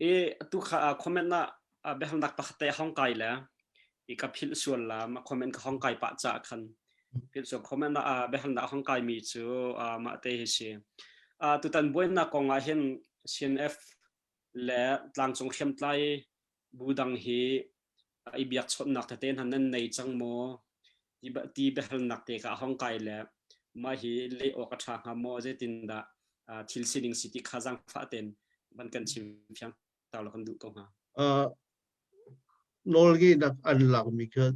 I atu kha comment ah biahalnak pakhat te hong kai le i ka philh sual la ma comment ka hong kai pah ca khan philh sual comment ah biahalnak hong kai mi cu mah te hi si. Tutan buainak kong ah hin CNF le tlangcung hriamtlai bu dang hi i biakchawnhnak tete hna nan nei cang maw ti biahalnak te kha hong kai le mah hi leh awk a ṭha hnga maw zeitindah thil sining si ti kha zaangfah tein van kan chim fiang ta lo kan duh ko hnga. Nawlngeihnak an lakmi kha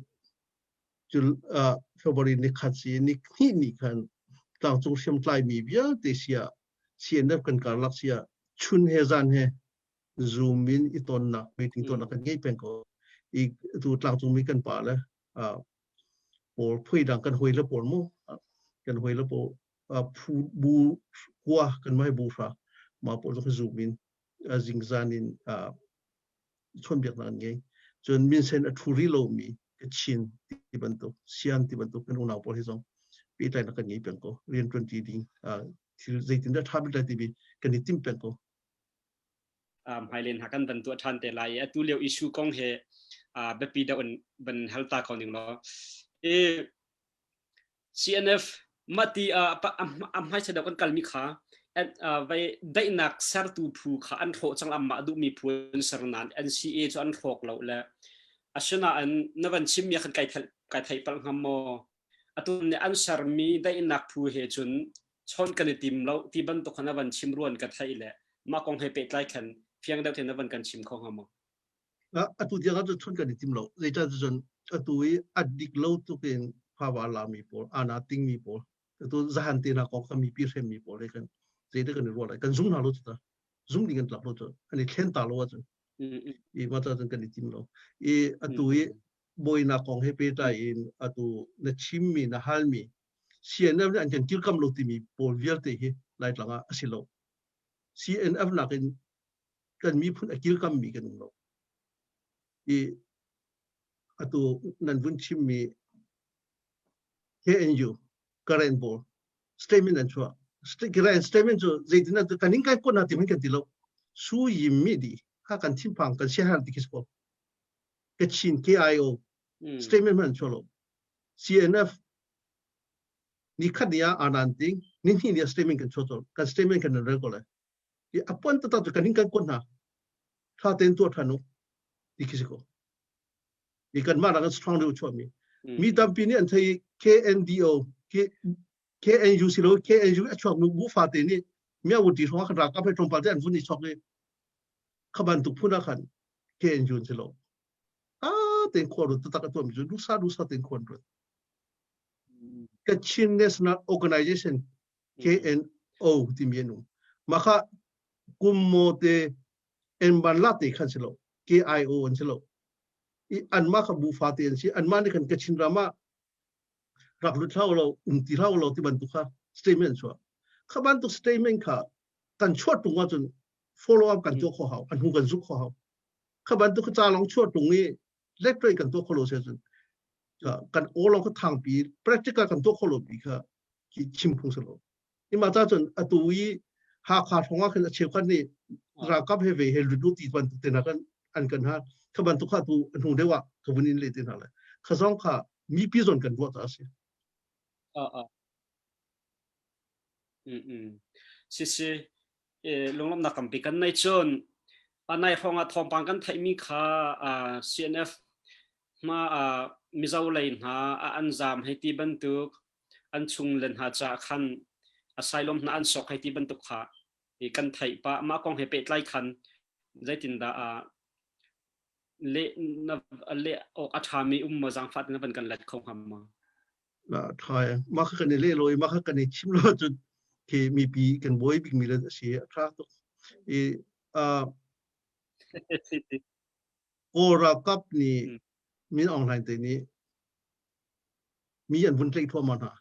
February ni khat si ni hnih ni khan tlangcung hriamtlai mi vialte sia CNF kan karlak sia chun he zan he Zoom in i tonnak meeting tonnak kan ngei peng ko. I tu tlangcungmi kan pa le pawl phui dang kan hoi le pawl mu kan hoi le pawl phu bu kua kan mai bu hra ma pawl cu Zoom in zingzan in chawnbiaknak an ngei. Cun minsen a thu rih lomi Kachin ti bantuk, Sian ti bantuk kan unau pawl hi zong pehtlainak kan ngei peng ko. Rian ṭuanṭi ding thil zeitindah ṭha bik lai timi kan i tim peng ko. Hmailei hna kan van tuah ṭhan te lai i atu lio issue kong he biapi deuh in van hal ta ko ning law. I CNF mati a hmaisa deuh kan kalmi kha vai daihnak sertu phu kha an hrawh cang amah duhmi phu an ser nain NCA cu an hrawk lo le asinain na van chimmi khan kai kai theih palh ngam maw atu nih an sermi daihnak phu he cun chawnh kan i tim lo ti bantuk khan a van chim ruan ka theih le mah kong he pehtlai khan fiang deuh tein na van kan chim kho hnga maw? Atu tiang ah cun kan i tim lo. Zeicah cun atu i a dik lo tuk in phawa lami pawl, ana tingmi pawl, atu zahan te na kong kha mipi hremmi pawl he kan zeidah kan i ruah lai. Kan zum hna lo cu ta. Zum ding kan tlak lo cu. An i thlen ta lo ahcun. I mah cun kan i tim lo. I atu i bawinak kong he pehtlai in atu na chimmi na halmi CNF nih an kan kirkam lo timi pawl vialte hi Laitlang ah a si lo. CNF nakin kan miphun a kilkammi kan um lo. I atu nan vun chimmi KNU Karen pawl statement an chuah. Karen statement cu zeitin kan in kai kuat na ti kan ti lo. Su yim mi di kha kan thinphang kan siahar ti khi ko. Kachin KIO statement man chuah lo. CNF ni khat ni ah anan ting ni hnih ni ah statement kan chuah cawlh kan statement kan rel ko lai i apuan tata cu kan in kan kuat hna tha tein tuah than u ti khi si ko i kan mah nak strong deuh chuah mi mi tampi nih an thei KNDO KNU si lo KNU a chuak nu bu fa te nih mia wuti hrawng khan ralkap he tlawmpal te an vun i chok i kha bantuk phun ah khan KNU an si lo a tein khua rut taktak a tuahmi cu dusa dusa tein khua an rut Kachin National Organization KNO timi an um mah kha kum maw te enban la te khan si lo KIO an si lo i anmah kha bu fate an si anmah nih khan Kachin ram ah rak lut hlah lo um ti hlah lo ti bantuk kha statement chuah kha bantuk statement kha kan chuah tung ahcun follow up kan tuah kho hau an hnu kan zuk kho hau kha bantuk ca lawng chuah tung i lecture kan tuah kho lo se cun kan aw lawng kha thangpi practical kan tuah kho lo pi kha ki chim phung se lo ima cha cun atu i Hakha hrawng ah khan a cheukhat nih ralkap he ve he lut ti bantuk te hna kan an kan ha kha bantuk kha tu hnu deuh ah ka vun in le te hna le kha zong kha mipi zon kan ruah ta a si. Si si lunglawmhnak tampi kan nei cun nai hrawng ah thawngpang kan theihmi kha CNF hma Mizo lei hna an zaam hei ti bantuk an chung le hna caah khan asylum hna an sok hei ti bantuk kha kan theih pah mah kong he pehtlai khan zeitindah le na le awk a ṭhami um maw zaangfah na van kan let kho hnga maw? Ṭha mah kha kan i leh lo i mah kha kan i chim lo ahcun khi mipi kan buai bikmi le a si a ṭha tuk. I Kawl ralkap nih Min Aung Hlaing te nih mi an vun tlaih thluahmah hna.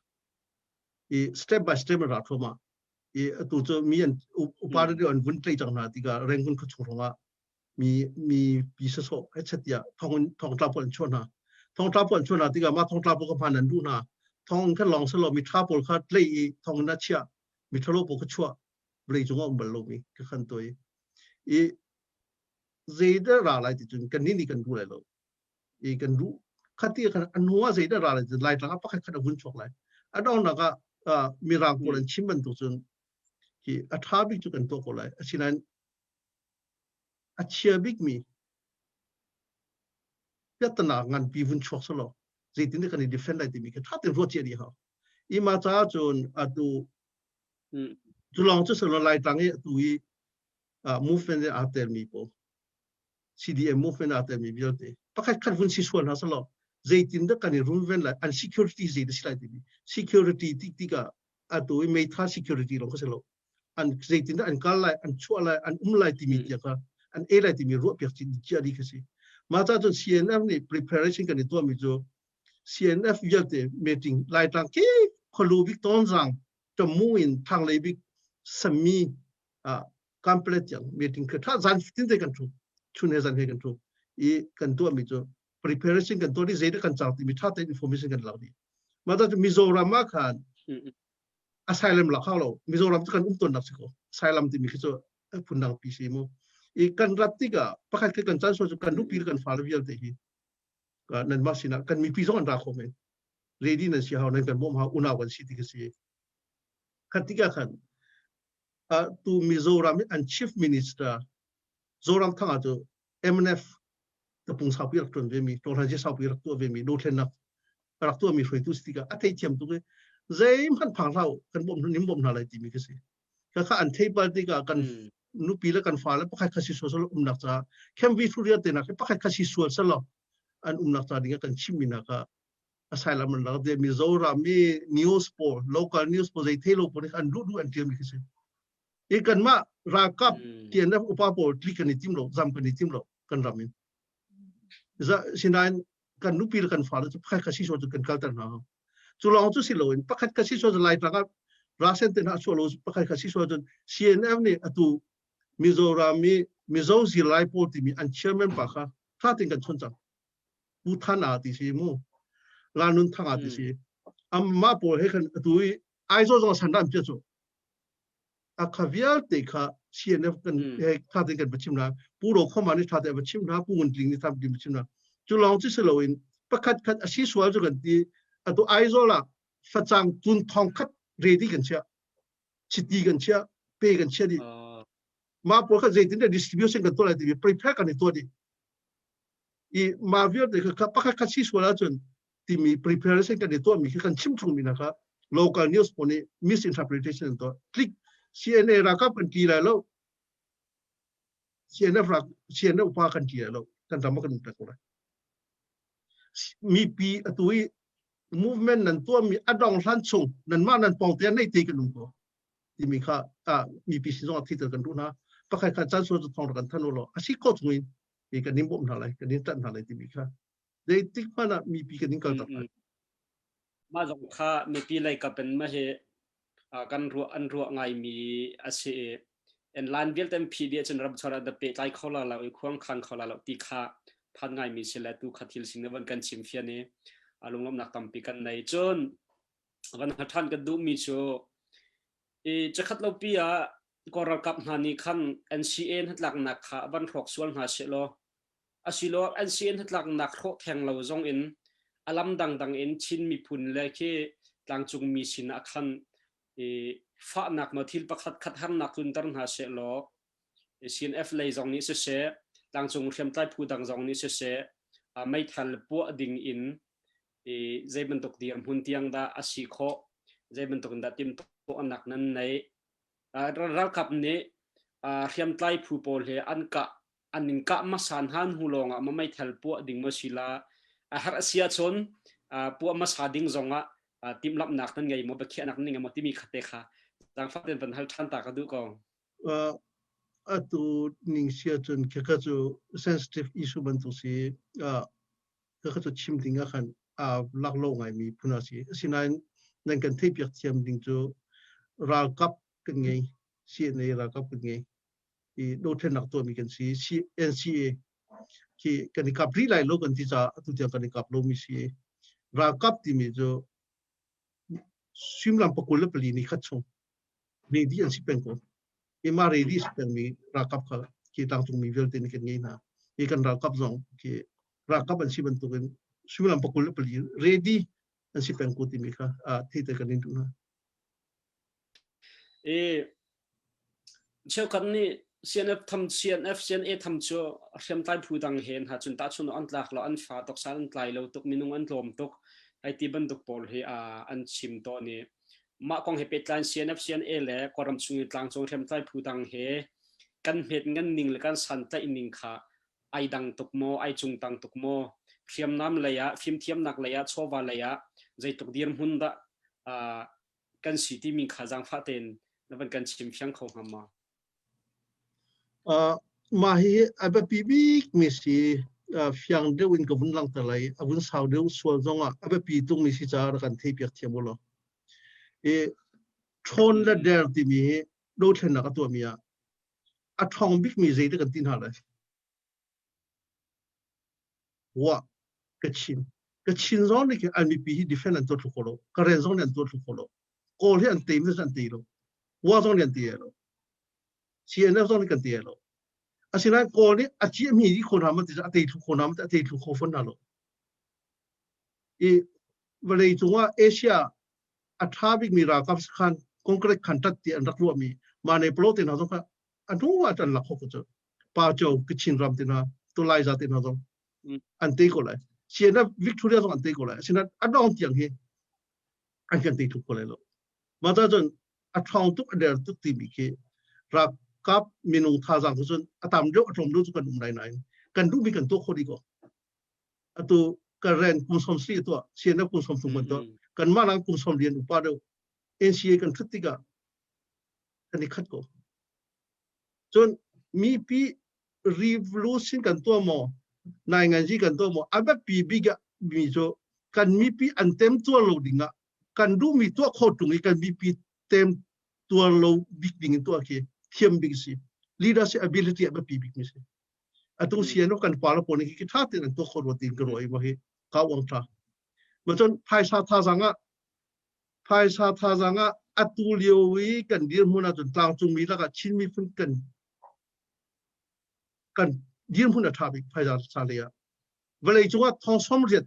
I step by step an ra thluahmah. I atu cu mi an upa deuh an vun tlaih cang hna tikah Rangoon khuachung hrawngah mi mi pi sasawh hetchet tiah thong thongtla pawl an chuah hna thongtla pawl an chuah hna tikah mah thongtla pawl kha hman an duh hna thong khan lawng selaw mi ṭha pawl kha tlei i thong in a chiah mi ṭhalo pawl kha chuah vawlei cungah um bal lomi ka khan toi i. Zeidah ra lai ti cun kan nih nih kan duh lai lo. I kan duh khati khan a hnu ah zeidah ra lai ti Laitlang ah pakhat khat a vun chuak lai. A donghnak ah Mirang pawl an chim bantuk cun hi a ṭha bik cu kan tuah ko lai. Asinain a chia bikmi piahtana nganpi vun chuak selaw zeitin kan i defend lai timi kha ṭha tein ruah cia dih hau. I mah caah cun atu cu lawng cu selaw Laitlang i atu i movement in aa telmi pawl CDM movement aa telmi vialte pakhat khat vun si sual hna selaw zeitin dah kan i runven lai an security zei dah si lai timi security tik tikah atu i meitha security lawng kha si lo an zeitin dah an kal lai an chuah lai an um lai timi tiang kha an ei lai timi ruah piak cia dih kha si mah ca cun CNF nih preparation kan i tuahmi cu CNF vialte meeting Laitlang ke khualu bik Tonzang Tamu in thanglei bik Sami Kamplet tiang meeting kha tha zan tin te kan thu chun he zan he kan thu i kan tuahmi cu preparation kan tuah dih zeidah kan cang timi tha tein information kan lak dih mah cu Mizoram ah khan asylum lak hau lo Mizoram cu kan um tawnnak si ko asylum timi khi cu phundang pi si mu i kan rat tikah pakhat khi kan chan so cu kan nupi kan fale vialte hi nan mah sinah kan mipi zong an ra kho men ready nan si hau nan kan bawm hau unau kan si ti ka si khat tikah khan tu Mizoram an chief minister Zoramthanga cu MNF tapung saupi rak ṭuan vemi ṭawhlan saupi rak tuah vemi dothlennak rak tuahmi hruaitu si tikah a theithiam tuk i zeihmanh phang hlah kan bawmh nim bawmh hna lai timi ka si kha an thei pal tikah kan nupi le kan fale pakhat kha si sual sal umnak caah Camp Victoria te nak pakhat kha si sual sal an umnak ca ding kan chimmi nak ah asylum an rak de Mizoram i news pawl local news pawl zei thei lo pawl an duh duh an tiam mi khi si i kanmah ralkap TNF upa pawl tli kan i tim lo zam kan i tim lo kan ram in sinain kan nupi le kan fale cu pakhat kha si cu kan kalter hna cu lawng cu si loin pakhat kha si cu Laitlang ah rasen te hna chuah lo pakhat kha si cun CNF nih atu Mizoram i Mizo zirlai pawl timi an chairman pa kha tha tein kan chon cang Pu Than A ti si mu Lanun Thang A ti si amma pawl he khan atu i Aizawl zong san ram cia cu a kha vialte kha CNF kan he tha tein kan va chim hna Pu Ro Khoma nih tha tein va chim hna Pu Ngun Tling nih tha tein va chim hna cu lawng cu si loin pakhat khat a si sual cu kan ti atu Aizawl ah facang tun thong khat ready kan chiah chiti kan chiah pe kan chiah dih mah pawl kha zeitin dah distribution kan tuah lai timi prepare kan i tuah dih i mah vialte kha pakhat khat si sual ahcun timi preparation kan i tuahmi khi kan chim chungmi hna kha local news pawl nih misinterpretation an tuah click CNA ralkap kan tli lai lo CNF rak CNF upa kan tli lai lo kan ram kan pek lai mipi atu i movement nan tuahmi a dong hlan chung nan mah nan pawng te nei te kan um ko timi kha mipi sin zong thiter kan duh hna pakhat khat chan sual cu thong kan than lo asi ko chung in kan in bawmh hna lai kan in ṭanh hna lai timi kha zeitik hmanh ah mipi kan in kal tak lai. Mah zong kha mipi lei kap in mah hi kan ruah an ruah ngaimi a si i en line vialte an phih dih ahcun ram chuan ah pehtlai kho la lo i khuang khang kho la lo ti kha phan ngaimi si le tu kha thil sin van kan chim fian i lunglawmhnak tampi kan nei cun van ha ṭhan kan duhmi cu i cakhat lo pi ah Kawl ralkap hna nih khan NCA hnatlaknak kha van hrawk sual hna seh law Asiloah NCA hnatlaknak hrawh theng lo zong in a lam dangdang in Chin miphun le khi tlangcungmi sinah khan i fahnak maw thil pakhat khat harnak tlunter hna sehlaw CNF lei zong nih siseh tlangcung hriamtlai phu dang zong nih siseh meithal puah ding in i zei bantuk dirhmun tiang dah a si khawh zei bantuk in dah timhtuahnak nan neih ralkap nih hriamtlai phu pawl he an kah an in kah hmasa hna hnu lawng ah meithal puah ding maw si la a herh a si ahcun puah hmasa ding zong ah timhlamhnak nan ngei maw biakhiahnak nan ngei maw timi kha te kha zaangfah tein van hal ṭhan ta ka duh ko. Atu ning si ahcun khakha cu sensitive issue bantuk si khakha cu chim ding ah khan aa lak lo ngaimi phun a si. Asinain nan kan theihpiak thiam ding cu ralkap kan ngei CNA ralkap kan ngei i dothlennak tuahmi kan si NCA khi kan i kap rih lai lo kan ti caah atu tiang kan i kap lomi si ralkap timi cu suimilam 24 ni khat chung ready an si peng ko ima ready si pengmi ralkap kha Khi tlangcungmi vialte nih kan ngei hna. Hi kan ralkap zong khi ralkap an si bantukin suimilam 24 ready an si peng ko timi kha theihter kan in duh hna. I cheukhat nih CNF tham CNF CNA tham cu hriamtlai phu dang he hna cun tahchun an tlak lo an fa tuk san an tlai lo tuk minung an tlawm tuk ai ti bantuk pawl hi an chim tawn i mah kong he pehtlai CNF CNA le Kawlram chung i tlangcung hriamtlai phu dang he kan hmet ngan ning le kan santlaih ning kha ai dang tuk maw ai cungtang tuk maw hriamnam lei ah fimthiamnak lei ah chawva lei ah zeitluk dirhmun dah kan si timi kha zaangfah tein na van kan chim fiang kho hnga ma? Mah hi a biapi bikmi si fiang deuh in ka vun langhter lai. A vun sau deuh sual zongah a biapi tukmi si caah rak kan theihpiak thiam u law. I ṭhawn le der timi hi dothlennak a tuahmi ah a ṭhawng bikmi zeidah kan ti hna lai? Wah, Kachin. Kachin zong nih khin an mipi hi defend an tuah thlu kho lo. Karen zong nih an tuah thlu kho lo. Kawl hi an tei mi an tei lo. Wa zong nih an tei lo. CNF zong nih kan tei lo. Asinain Kawl nih a ciah mi hi kho hna ma ti a tei thlu kho hna ma a tei thlu kho fon hna lo. I vawlei cungah Asia a ṭha bikmi ralkap sakhan concrete khan tat ti an rak ruahmi mah ne polo te hna zong kha a hnu ah an lak kho ko cu. Pa Cho Kachin ram te hna Tulai za te hna zong an tei ko lai. CNF Victoria zong an tei ko lai. Asinain a dong tiang hi an kan tei tuk ko lai lo. Mah ta cun a ṭhawng tuk a der tuk timi khi ralkap minung thazaang cu cun a tam deuh a tlawm deuh cu kan um lai nain kan duhmi kan tuah kho dih ko. Atu Karen kum som si tuah CNF kum som thum kan tuah kanmah lang kum som lian upa deuh NCA kan ṭhut tikah kan i khat ko. Cun mipi revolution kan tuah maw nainganzi kan tuah maw a biapi bik mi cu kan mipi an tem tuar lo ding ah kan duhmi tuah kho tung i kan mipi tem tuar lo bik ding in tuah khi thiam bik si leadership ability a biapi bik mi si atu sian kan pa la pawl hi tha ten an tuah kho ro tin ka roi ma hi ka wang tha ma cun phaisa thazang ah phaisa thazang ah atu lio i kan dirhmun ahcun tlangcungmi lakah Chin miphun kan kan dirhmun a ṭha bik phaisa sa lei ah vawlei cungah thong som riat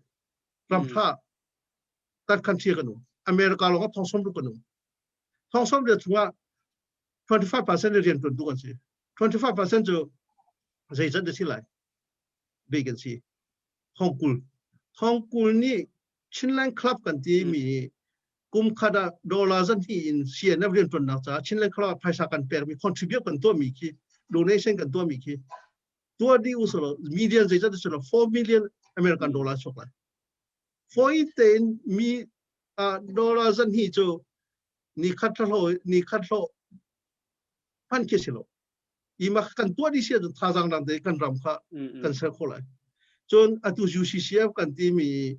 ram ṭha kan country kan um America lawng ah thong som ruk kan um thong som riat chungah 25% rian ṭuan tu kan si 25% cu zeizat na si lai vacancy thongkul thongkul nih Chinland Club kan ti mi kum khat ah dollar zan hi in CNF rian ṭuannak caah Chinland Club ah phaisa kan pek mi contribute kan tuah mi khi donation kan tuah mi khi tuah dih usilo million zeizat usilo 4 million American dollar chuak lai foi tein mi dollar zan hi cu ni khat hlo ni khat hlo hman khi si lo i ma kan tuah dih si ahcun thazaang dang te kan ram kha kan ser khawh lai cun atu UCCF kan timi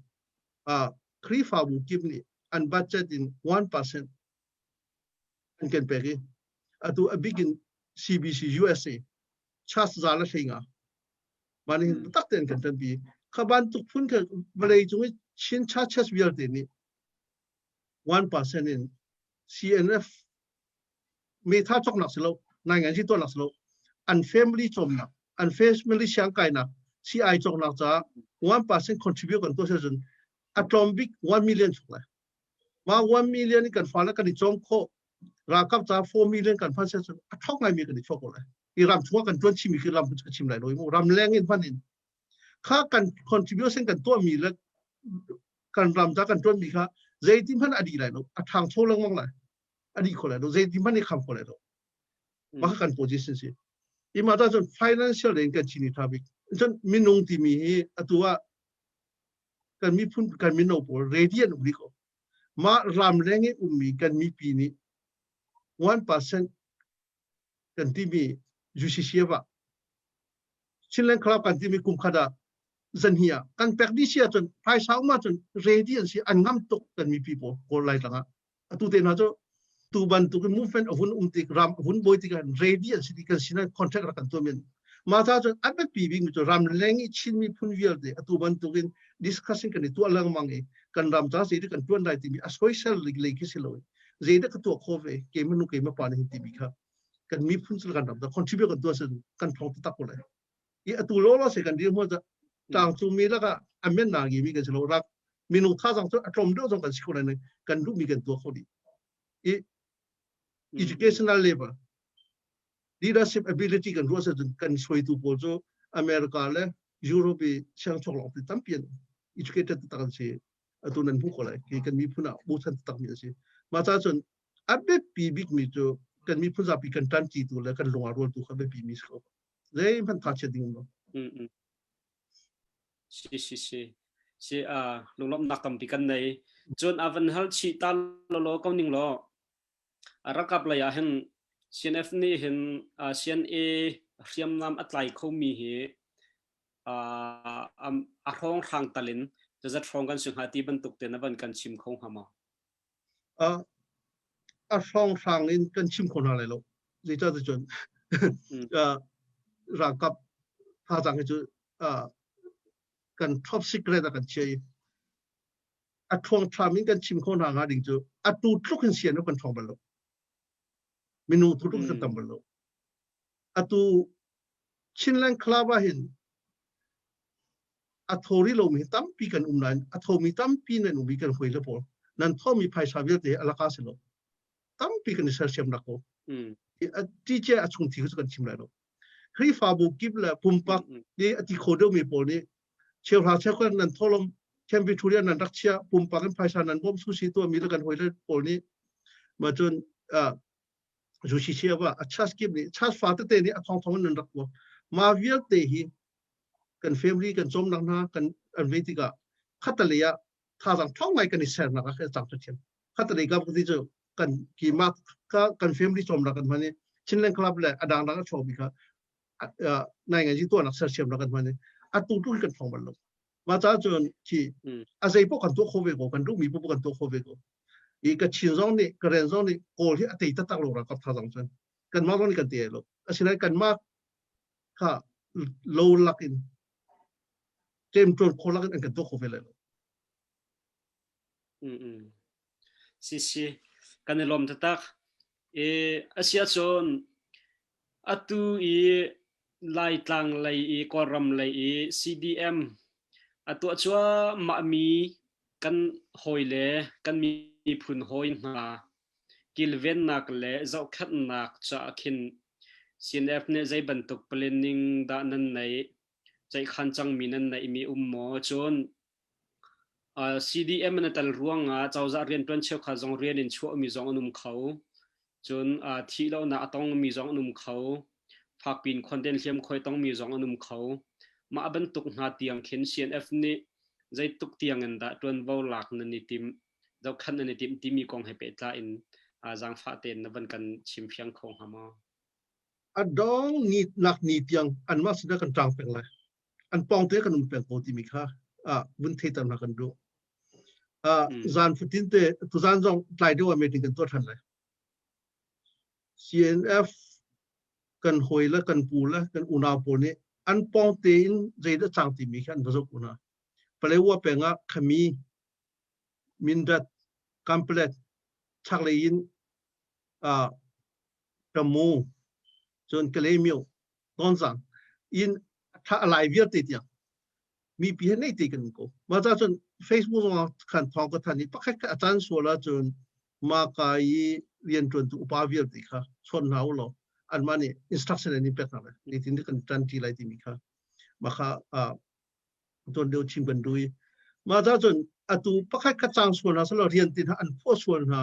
Khrihfabu kip nih an budget in 1% an kan pek i atu a bik in CBC USA church za le hlei nga mah nih tak tein kan ṭanpi kha bantuk phun kha vawlei cung i Chin churches vialte nih 1% in CNF metha cawknak si lo naingan si tuahnak si lo an family cawmnak an family siangkainak CI cawknak caah 1% contribute kan tuah cun a tlawm bik 1 million chuk lai ma 1 million kan fale kan i cawm khawh ralkap ca 4 million kan hman cun a thok ngai mi kan i chok ko lai i ram chungah kan tuan chimi khi ram ka chim lai lo mu ram leng in hman in kha kan contribution kan tuah mi le kan ram ca kan tuan mi kha zeitin hman a di lai lo a thang cho lengmang lai a dih kho lai lo zeitin hmanh nih kham kho lai lo mah kan position si ima ta cun financial in kan chini tha bik cun minung timi hi atu ah kan miphun kan mino pawl ready an um rih ko mah ram leng i ummi kan mipi nih 1% kan timi UCCF ah Chinland Club kan timi kum khat ah zanhi ah kan pek dih si ahcun phaisa um ahcun ready an si an ngam tuk kan mipi pawl kawl lai tlang ah atu te hna cu tu bantuk in movement a vun um tik ram a vun boi tik ah ready an si ti kan sin contract rak kan tuah men mah ca cun a biapi bik mi cu ram leng i Chin miphun vialte atu bantuk in discussing kan i tuah lengmang i kan ram ca zei kan tuan lai timi a soisel lei khi si lo zei dah ka tuah kho ve keimah nu keimah pa nih timi kha Kan miphun cu kan ram da contribute kan tuah sin kan thong tak ko lai. I atu lo lo se kan dir hmu tlangcung mi laka amen na gi mi kan si lo rak minung thazang cu a tlawm deuh zong kan si kho lai kan duh mi kan tuah kho dih. I educational level leadership ability kan ruah cun kan hruaitu pawl cu America le Europe i siangchuak lawng ti tampi an educated tak an si. Atu nan hmuh ko lai ki kan miphun ah bochan tak mi a si. Mah ca cun a biapi bik mi cu kan miphun zapi kan ṭanṭi tu le kan lung aa rual tu kha biapi mi si ko. Zeihmanh tha chiat ding um lo. Si si si. Si a lunglawmhnak tampi kan nei. Cun a van hal chih ta lolo ko ning law a rakap lei ah hin CNF nih hin CNA hriamnam a tlai khomi hi a hrawng hrang talin cazat hrawng kan si hnga ti bantuk te na van kan chim kho hnga maw? A hrawng hrang in kan chim kho hna lai lo. Zeicah cun ralkap thazaang hi cu kan top secret a kan chia i a ṭhuang ṭham in kan chim kho hna hnga ding cu atu tluk in sian kan ṭhawng bal lo. Minung tu tluk kan tam bal lo. Atu Chinland Club ah hin a thori lomi tampi kan um nain a thomi tampi nan um i kan hoi le pawl nan thomi phaisa vialte alaka si lo tampi kan i sersiam nak ko ti a chung thi cu kan chim lai lo Khrihfabu kip le pumpak nih a ti kho deuhmi pawl nih cheuhra cheukhat nan tholom Camp Victoria nan rak chia pumpak in phaisa nan bawm susi tuahmi le kan hoi le pawl nih ma cun zusi chia ba a church kip nih church fa tete nih a thong thong in nan rak tuah ma vialte hi kan family kan cawmnak hna kan an ve tikah khatalei ah thazang thong ngai kan i sernak ah cang thiam khatalei ka ti cu kan ki ma ka kan family cawmnak kan hman i Chinland Club le adang dang a chuak kha nai ngai ji tuahnak sersiam nak kan hman i atu tu kan thong bal lo ma cha cun khi a zei po kan tuah kho ve ko kan duh mi po kan tuah kho ve ko i ka chin zong nih ka ren zong nih kawl hi a tei taktak lo ralkap thazang cun kan mah zong nih kan te lo asinain kan mah kha lo lak in ṭemṭawn kho lak in an kan tuah kho ve lai lo. Si si kan i lawm taktak. E asia cun atu i Laitlang lei i Kawlram lei i CDM a tuah cuahmah mi kan hawi le kan miphun hawi hna kilvennak le zohkhenhnak caah khin CNF nih zei bantuk planning dah nan neih? Ceihkhan cangmi nan neihmi um maw? Cun CDM an i tel ruangah cozah rianṭuan cheukhat zong rian in chuahmi zong an um kho. Cun thih lonak a tongmi zong an um kho. Fakpi in khuanten hliamkhuai tongmi zong an um kho. Mah bantuk hna tiang khin CNF nih zeitluk tiang in dah ṭuanvo lak nan i timh? Zohkhenh nan i timh timi kong he pehtlai in zaangfah tein na van kan chim fiang kho hnga maw? A dong ni nak ni tiang anmah sinah kan ṭang peng lai. An pawng te kan um peng ko timi kha vun theiter hna kan duh. Zan fatin te tuzan zong tlai deuh ah meeting kan tuah ṭhan lai. CNF kan hawi le kan pu le kan unau pawl nih an pawng tein zeidah cang timi kha an va zoh ko hna. Palewa peng ah Khami Mindat, Kanpalet, chaklei in Tamu, cun Kalaymyo, Tonzang in a lai vialte tiang mipi he nei te kan ko. Mah ca cun Facebook zong ah khan thawng ka than i pakhat khat a caan sual ahcun mah ka i rianṭuantu upa vialte kha chawn hna u law anmah nih instruction an in pek hna lai. Zeitin kan ṭanṭi lai timi kha mah kha tuan deuh chim kan duh i mah ca cun atu pakhat khat cang sual hna selaw rian tin an phuah sual hna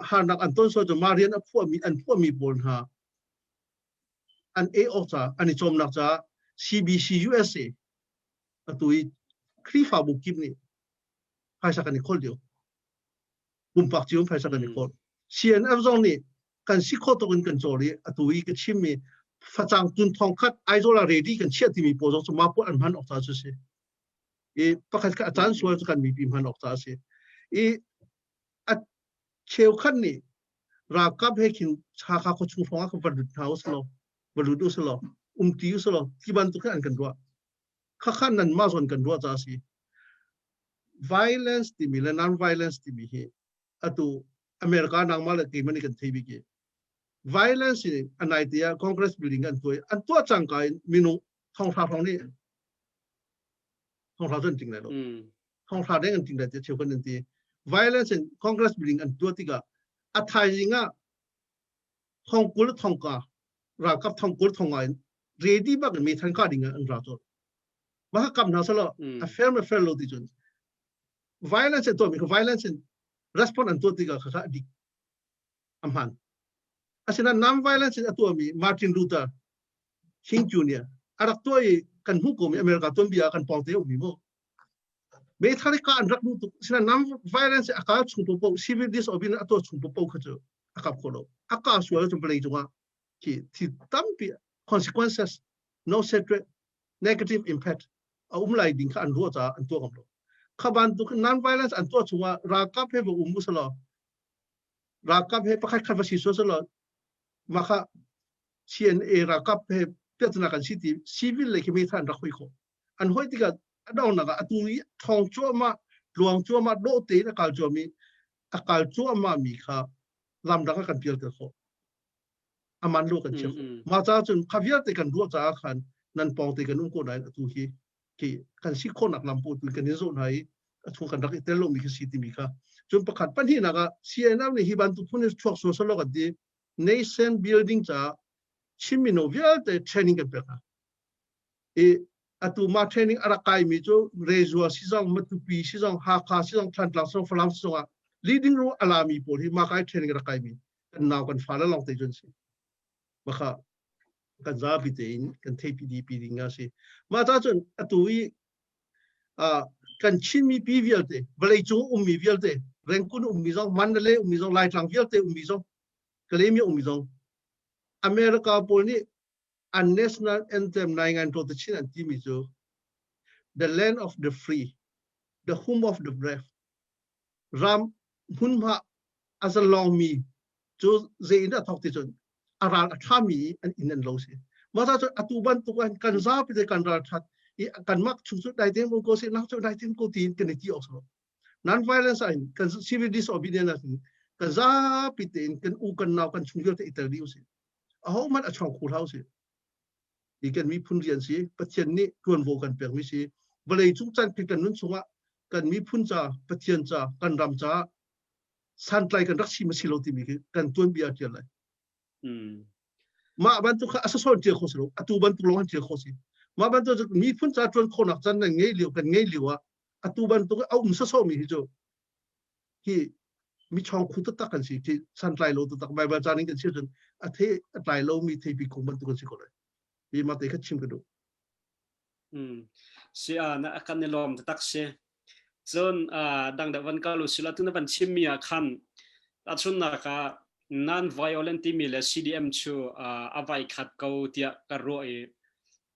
harnak an ton sual cu mah rian a phuahmi an phuahmi pawl hna an ei awk ca an i cawmnak caah CBC USA atu i Khrihfabu kip nih phaisa kan i kholh lio pumpak cio phaisa kan i kholh CNF zong nih kan si khawh tuk in kan cawl i atu i ka chimmi facang tun thong khat Aizawl ah ready kan chiah timi pawl zong cu mah pawl an hman awk ca cu si i pakhat kha a caan sual cu kan mipi hman awk ca a si i a cheukhat nih ralkap he khin Hakha khuachung hrawng ah khan va lut hna usalaw va lut usalaw umti usalaw ti bantuk hin an kan ruah khakha nan mah zawn kan ruah ca a si violence timi le non violence timi hi atu America nangmah le keimah nih kan thei bik i. Violence in a nai te ah Congress building an tuah an tuah cangka in minung thonghra hrawng nih thonghra cu an ting lai lo. Thonghra deng an ting lai ti cheukhat an ti. Violence in Congress building an tuah tikah a thaizing ah thongkul thongka ralkap thongkul thonga in ready bak in meithan ka ding an ra cawt. Mah kha kam hna selaw a fair ma fair lo ti cun violence an tuahmi kha violence in response an tuah tikah kha a dik a hman. Asinain non-violence in a tuahmi Martin Luther King Jr. a rak tuah i kan hmuh komi America tuanbia ah kan pawngte ummi mu. Meithal ka an rak duh tuk. Asinain non-violence a kal chung popo civil disobedience a tuah chung popo kha cu a kap kho lo. A ka sual cu vawlei cungah khi thi tampi consequences no secret negative impact a um lai ding kha an ruah caah an tuah ngam lo. Kha bantuk non-violence an tuah chungah ralkap he va um usalaw ralkap he pakhat khat va si sual selaw mah kha CNA ralkap he piahtana kan si ti civil lei khi meitha an rak hoi khawh. An hoi tikah a donghnak ah atu i thawng cuahmah tluang cuahmah dawh tein a kal cuahmi a kal cuahmah mi kha lamdang ah kan pialter khawh. Aman lo kan chia khawh. Mah caah cun kha vialte kan ruah caah khan nan pawng te kan um ko nain atu hi khi kan si khawhnak lam pawl tu kan in zawh hna i a chung kan rak i tel lomi khi si timi kha cun pakhat pahnihnak ah CNF nih hi bantuk phun in chuak sual salo kan ti nation building caah Chin mino vialte training kan pek hna i atu ma training a rak kaimi cu Rezua si zong Matupi si zong Hakha si zong Thantlang si zong Falam si zong ah leading role a lami pawl hi ma kai training a rak kaimi kan nau kan fa le lawng te cun si maka kan zapi tein kan theipi dih ding a si. Mah ta cun atu i kan Chinmi pi vialte vawleicung ummi vialte Rengkun ummi zong Mandalay ummi zong Laitlang vialte ummi zong Kalaymyo ummi zong America pawl nih an national anthem nai ngan to the Chin an timi cu the land of the free the home of the brave ram hmunhma a zalongmi cu zei in dah thawk ti cun a ral a ṭhami an inn an lo si. Mah ca cun atu bantuk in kan zapi te kan ral ṭhat i kan mak chung cu dai tein ko si nak cu dai tein ko tiin kan i ti awk si Non violence ah hin kan civil disobedience ah hin kan zapi tein kan u kan nau kan chung vialte i tel dih usih. Aho hmanh a chawng khu hlah usih. Hi kan miphun rian si Pathian nih ṭuanvo kan pekmi si vawlei cung caan kan nun chungah kan miphun ca Pathian ca kan ram ca santlai kan rak si ma si lo timi khi kan tuanbia ṭial lai. Mah bantuk kha a sasawn ṭial kho si lo atu bantuk lawng an ṭial kho si. Mah bantuk cu miphun ca ṭuan khawhnak can nan ngei lio kan ngei lio ah atu bantuk a um sawsawmi hi cu hi mi chawng khu taktak kan si khi santlai lo taktak Bible ca ning kan si cun a the a tlai lomi theipi kung bantuk kan si ko lai. Hi mah te kha chim ka duh. Si a na kan i lawm taktak si. Cun dang deuh van kal usila tu na van chimmi ah khan tahchunnak ah non violent timi le CDM cu a vai khat ko tiah ka ruah i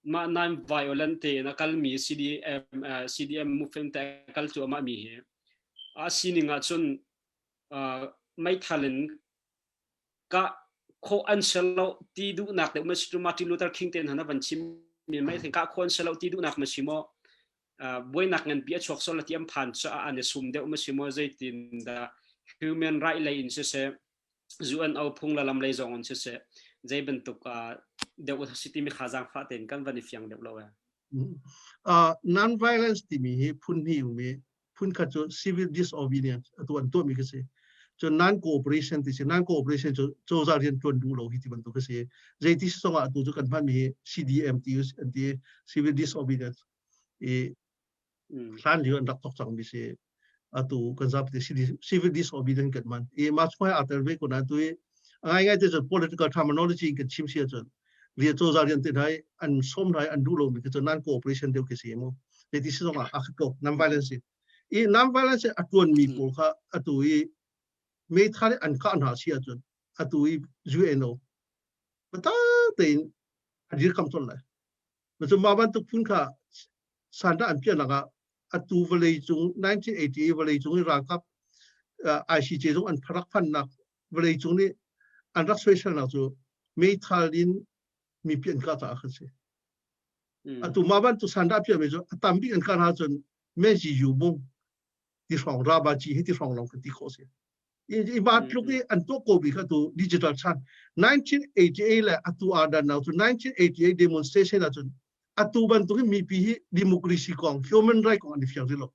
mah non violent tein a kalmi CDM CDM movement te a kal cuahmah mi hi a sining ah cun meithal in kah khawh an si lo ti duhnak deuh ma si Martin Luther King te hna van chim mi meithal kah khawh an si lo ti duhnak ma si maw buainak nganpi a chuak sual ti an phan caah an i sum deuh ma si maw zeitin dah human right lei in siseh UNO phung la lam lei zong in siseh zei bantuk deuh si timi kha zaangfah tein kan van i fiang deuh lo e. Non violence timi hi phun hnih um i phun khat cu civil disobedience atu an tuahmi khi si cun non cooperation ti si non cooperation cu cozah rian tuan duh lo hi ti bantuk khi si zeiti si zongah atu cu kan hmanmi hi CDM ti an ti civil disobedience i hlan lio an rak thok cangmi si atu kan zapi civil disobedience kan hman i mah chung aa tel ve ko na tu i ngai ngai te cun political terminology in kan chim si ahcun rian cozah rian te hna an som hna an duh lomi khi cu non cooperation deuh khi si mu zeiti si zongah a ko non violence i non violence a tuanmi pawl kha atu i meithal an kah hna si ahcun atu i UNO pata tein a dirkam colh lai Cu mah bantuk phun kha sandah an piahnak ah atu vawlei cung 1980 vawlei cung i ralkap ICJ zong an rak phannak vawlei cung nih an rak soiselnak cu meithal in mipi an kah caah khan si. Atu mah bantuk sandah piahmi cu a tam bik an kah hna cun Menzi Yu Bung ti hrawng Raba Ci hi ti hrawng lawng kan ti khawh si. I ma tluk i an tuah ko mi kha tu digital chan 1988 le atu aa dan cu 1988 demonstration ahcun atu bantuk in mipi hi democracy kong human right kong an i fiang lo.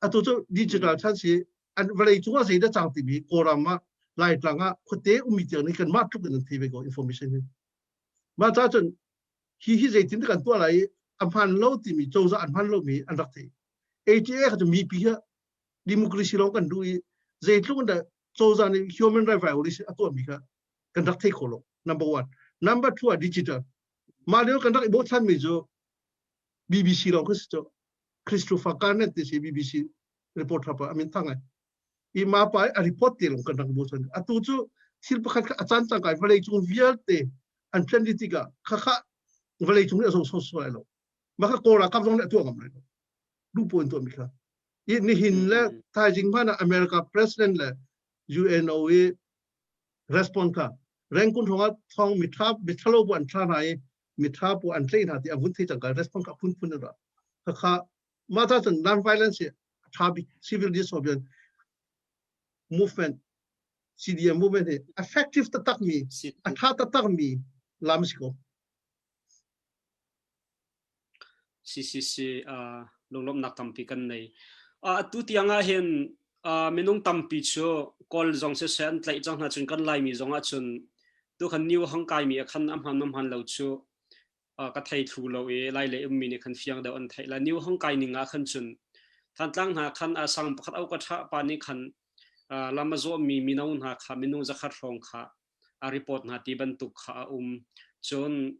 Atu cu digital chan si an vawlei cung ah zeidah cang timi Kawlram ah Laitlang ah khuate ummi tiang nih kan mah tluk in an thei ve ko information hi. Mah ca cun hi hi zeitin kan tuah lai i a hman lo timi cozah an hman lomi an rak thei. ATA kha cu mipi hi democracy lawng kan duh i zeitluk in dah cozah nih human right violation a tuahmi kha kan rak thei kho lo. Number one. Number two ah digital. Mah lio kan rak i bochanmi cu BBC lawng kha si cu. Christopher Garnett ti si BBC reporter pa amin thang ai. I ma pa a report te lawng kan rak bochan. Atu cu thil pakhat kha a caan cang kai vawlei cung vialte an plan dih tikah khakha vawlei cung nih a zo so so lai lo. Mah kha Kawl ralkap zong nih a tuah ngam lai lo. Duh po in tuahmi kha. I nihin le thaizing hmanh ah America president le UNO i response kha Rangoon hrawng ah thong mitha mithalo bu an thla hna i mitha bu an tlaih hna ti an vun thei cang ka response kha phunphun in ra. Khakha mah ta cun non violence hi a tha bik civil disobedience movement CDM movement hi effective taktak mi a tha taktak mi lam si ko. CCC lunglawmhnak tampi kan nei. Atu tiang ah hin minung tampi cu Kawl zong siseh an tlaih cang hna cun kan Laimi zong ah cun tu khan new hang kaimi ah khan a hman a hman lo cu ka thei thlu lo i Lai lei ummi nih khan fiang deuh an theih la. New hang kai ning ah khan cun Thantlang hna khan a sang pakhat au ka ṭha pa nih khan lam a zawhmi mino hna kha minung zakhat hrawng kha a report hna ti bantuk kha a um. Cun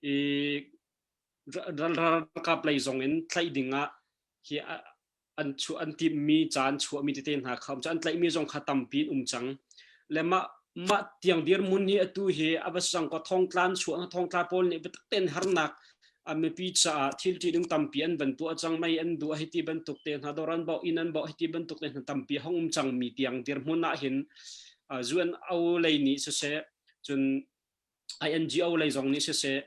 i ralkap lei zong in tlaih ding ah hi an chuah an timhmi ca an chuahmi tete hna kha um an tlaihmi zong kha tampi in um cang le mah mah tiang dirhmun hi atu hi a va sang ko thongtla an chuah thongtla pawl nih biatak tein harnak mipi caah thil ṭihnung tampi an van tuah cang mei an duah hiti bantuk te hna dawr an bauh inn an bauh hiti bantuk te hna tampi hong um cang mi tiang dirhmun ah hin UNO lei nih siseh cun INGO lei zong nih siseh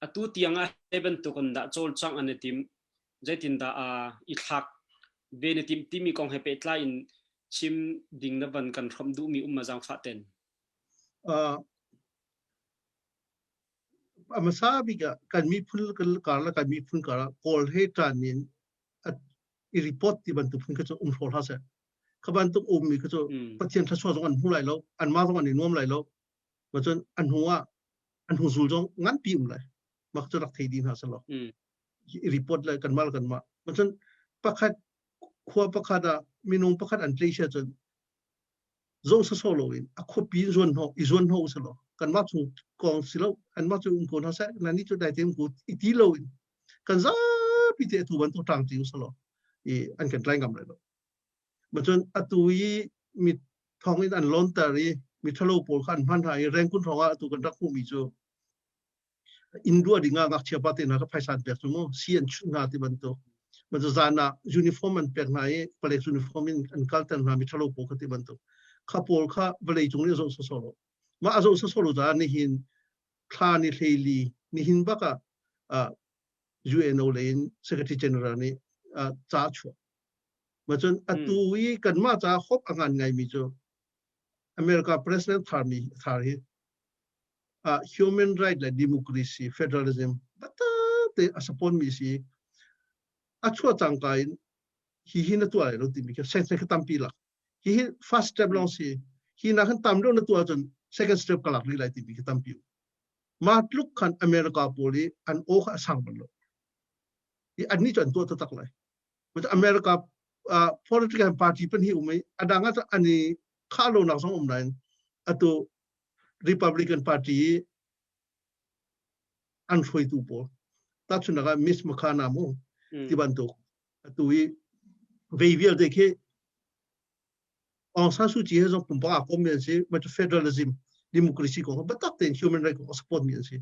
atu tiang ah hi bantuk in dah cawlcangh an i tim zeitindah i thlak ve na timh timi kong he pehtlai in chim ding na van kan hrawmh duhmi um ma zaangfah ten. A hmasa bik ah kan miphun kar le kan miphun kar ah Kawl he ṭan in i report ti bantuk phun kha cu um hraw hlah seh. Kha bantuk ummi kha cu Pathian thluachuah zong an hmu lai lo, anmah zong an i nuam lai lo. Ma cun an hnu ah an hnu zul zong nganpi um lai. Mak cu rak thei dih hna selaw. I report le kanmah le kanmah. Ma cun pakhat khua pakhat ah minung pakhat an tlei sia cun zo sawsawh loin a khuapi in zuan hnawh i zuan hnawh usih law kanmah chung kong si lo anmah cu um ko hna seh nan nih cu dai te um ko i ti loin kan zapi te atu bantuk ṭang ti usih law i an kan tlai ngam lai lo. Ma cun atu i mi thong in an lawnter i mi ṭhalo pawl kha an hman hna i Rangoon hrawng ah atu kan rak hmuhmi cu inn ruah ding ah ngakchia pa te hna kha phaisa an pek cu mu si an chunh hna ti bantuk ma cu zan ah uniform an pek hna i palek uniform in an kalter hna mi ṭhalo pawl kha ti bantuk kha pawl kha vawlei cung nih a zoh sawsawh lo mah a zoh sawsawh lo caah nihin thla ni hleili nihin bak ah UNO lei in Secretary General nih ca a chuah ma cun atu i kanmah ca hope a ngan ngaimi cu America President tharmi thar hi human right le democracy federalism te a support mi si a chuah cangka in hi hi na tuah lai lo timi khi seng kha tampi lak hi hi first step long si hi na khan tam deuh na tuah cun second step ka lak rih lai timi khi tampi ma tluk khan America pawl i an aw kha a sang bal lo i an nih cu an tuah taktak lai but America political party pan hi um i adang ah an i khah lo nak zong um nain atu Republican Party i an hruaitu pawl tahchunhnak ah Mitch McConnell mu ti bantuk atu i vei vialte khi Aung San Suu Kyi he zong pumpak aa kommi an si ma cu federalism democracy kong biatak tein human right kong a support mi an si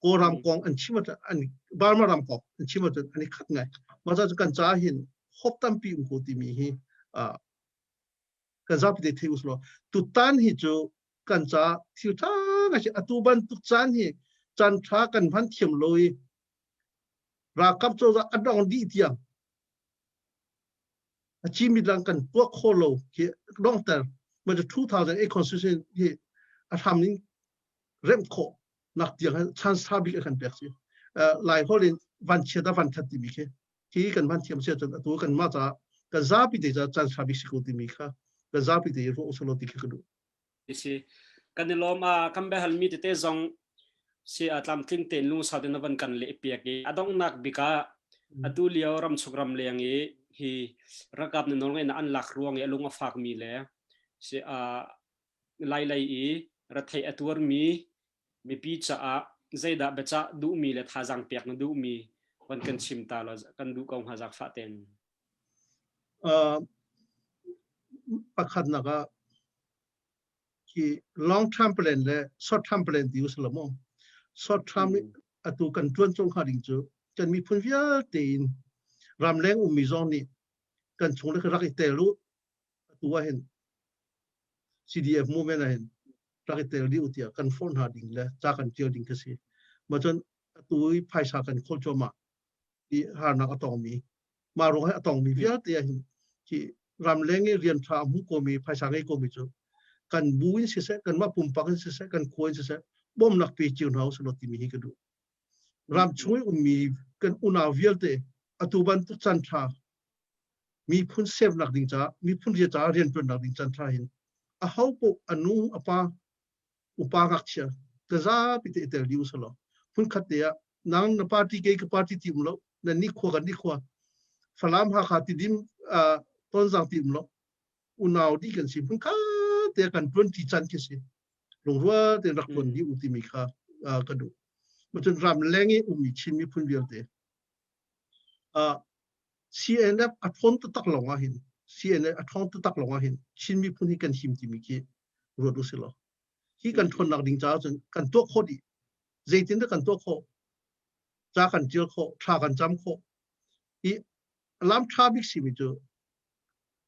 Kawlram kong an chim an Burma ram kong an chim ahcun an i khat ngai mah ca cu kan caah hin hope tampi um ko timi hi kan zapi te thei usih law tutan hi cu kan ca thil ṭha ngai si atu bantuk caan hi caan ṭha kan hman thiam lo i ralkap cozah a dong dih tiang a cimit lang kan tuah kho lo khi dongter. Ma 2008 constitution hi a hram in remh khawh nak tiang chance tha bik a kan pek si. Lai holh in van chiat a van that timi khi khi kan van thiam sia cun atu kan mah ca kan zapi te ca chan tha bik si ko timi kha kan zapi te ruah usalo ti khi ka duh. Si kan i lawm a kan behal mi tete zong si a tlamtling tein lungsau tein na van kan leh piak i a donghnak bik ah atu lio ramchuk ram leng i hi ralkap na nawlngeihnak an lak ruang i a lung a fak mi le si a lai lei i retheih a tuar mi mipi caah zeidah biacah duhmi le thazaang pek na duhmi van kan chim ta law kan duh ko hnga zaangfah tein. Pakhatnak ah khi long term plan le short term plan ti usila mu. Short term atu kan tuan chung hnga ding cu kan miphun vialte in ramleng ummi zong nih kan chung le rak i tel u atu ah hin CDF movement ah hin rak i tel dih u tiah kan forh hna ding le ca kan tial ding khi si. Ma cun atu i phaisa kan khawl cuahmah i harnak a tongmi mah ruang hi a tongmi vialte ah hin hi ramleng i rian ṭha a hmu komi phaisa ngei komi cu kan bu in siseh kanmah pumpak in siseh kan khua in siseh bawmnak pe cio hna usih law timi hi ka duh. Ram chung i ummi kan unau vialte atu bantuk caan ṭha miphun sernak ding caah miphun ria caah rianṭuannak ding caan ṭha hin aho paoh a nu a pa upa ngakchia ka zapi te i tel dih usalaw hmunkhat te ah nang na party kei ka party ti um lo nan ni khua kan ni khua Falam Hakha Tidim Tonzang ti um lo unau dih kan si hmunkhat te kan ṭuan ṭi can khi si lungrual tein rak ṭuan dih u timi kha ka duh cun ram leng i ummi Chin miphun vialte CNF a ṭhawn taktak lawng ah hin CNF a ṭhawng taktak lawng ah hin Chin miphun hi kan him timi khi ruat u sih law hi kan ṭhawnnak ding caah cun kan tuah khawh dih zeitindah kan tuah khawh ca kan ṭial khawh thla kan cam khawh i lam ṭha bik simi cu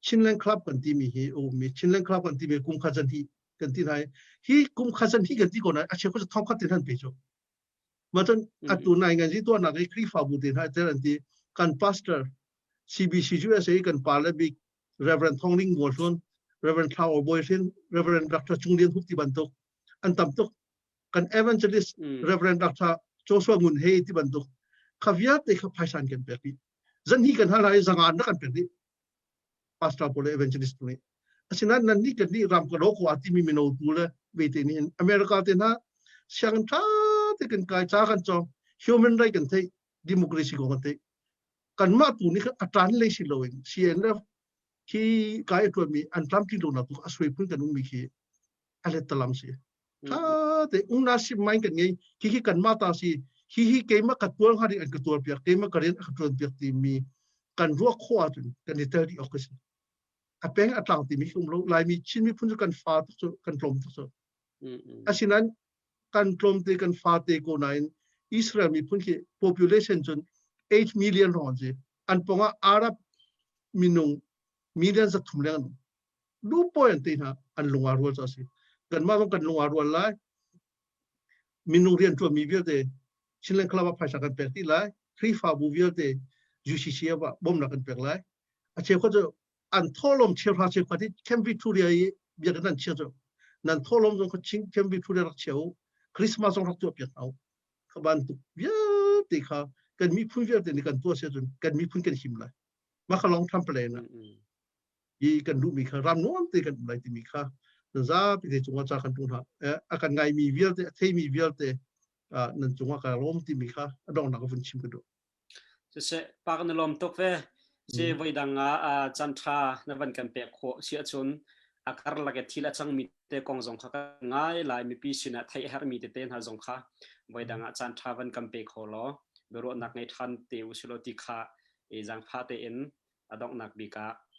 Chinland Club kan timi hi a ummi Chinland Club kan timi kum khat zan hi kan ti hna hi kum khat zan hi kan ti ko na a cheu kha thong khat tin han pe cu Ma cun atu nai ngan zi tuahnak i Khrihfabu te hna tel an ti kan pastor CBC USA kan pa le bik Reverend Thong Ling Mual Hlun Reverend Thlau Or Bawi Hrin Reverend Dr. Cung Lian Hup ti bantuk an tam tuk kan evangelist Reverend Dr. Joshua Ngun Hei ti bantuk kha vialte kha phaisan kan pek dih zan hi kan hal lai zangan na kan pek dih pastor pawl le evangelist nih asinain nan nih kan nih ram ka lo ko a timi mino tu le vete nih hin America te hna sianginn tha te kan kai ca kan cawng human right kan theih democracy ko kan theih kanmah tu nih a tan lei si loin CNF khi kai a tuanmi an tlamtling lo nak tu a suai phun kan ummi khi a let talam si tha te ungna sim mai kan ngei khi khi kanmah ta si hi hi keimah ka tuar hnga ding an ka tuar piak keimah ka rian a ka tuan piak timi kan ruah khawh ahcun kan i tel dih awk a si a peng a tlang timi um lo laimi Chin miphun cu kan fa tuk cu kan tlawm tuk cu asinain kan tlawm te kan fa te ko nain Israel miphun khi population cun 8 million rong an si an pongah Arab minung million 300 leng an um lu pawi an te hna an lung aa rual ca si kanmah zong kan lung aa rual lai minung rian ṭuanmi vialte Chinland Club ah phaisa kan pek dih lai Khrihfabu vialte UCC ah bawmhnak kan pek lai a cheukhat cu an thawhlawm cheuhra cheukhat hi Camp Victoria i biakinn an chia cu nan thawhlawm zong kha Camp Victoria rak chia u Christmas zong rak tuah piak hna u kha bantuk vialte kha kan miphun vialte nih kan tuah si ahcun kan miphun kan him lai mah kha long term plan ah i kan duhmi kha ram nuam te kan um lai timi kha zapi te cungah ca kan tung hna a kan ngaimi vialte a theimi vialte nan cungah ka lawm timi kha a donghnak vun chim ka duh Siseh pak na lawm tuk ve si voi dang ah caan ṭha na van kan pek khawh si ahcun a karlak i thil a cangmi te kong zong kha kan ngai lai mipi sinah theih herhmi tete hna zong kha voi dang ah caan ṭha van kan pe kho law biaruahnak ngei ṭhan te u silaw ti kha i zaangfah tein a donghnak bik ah.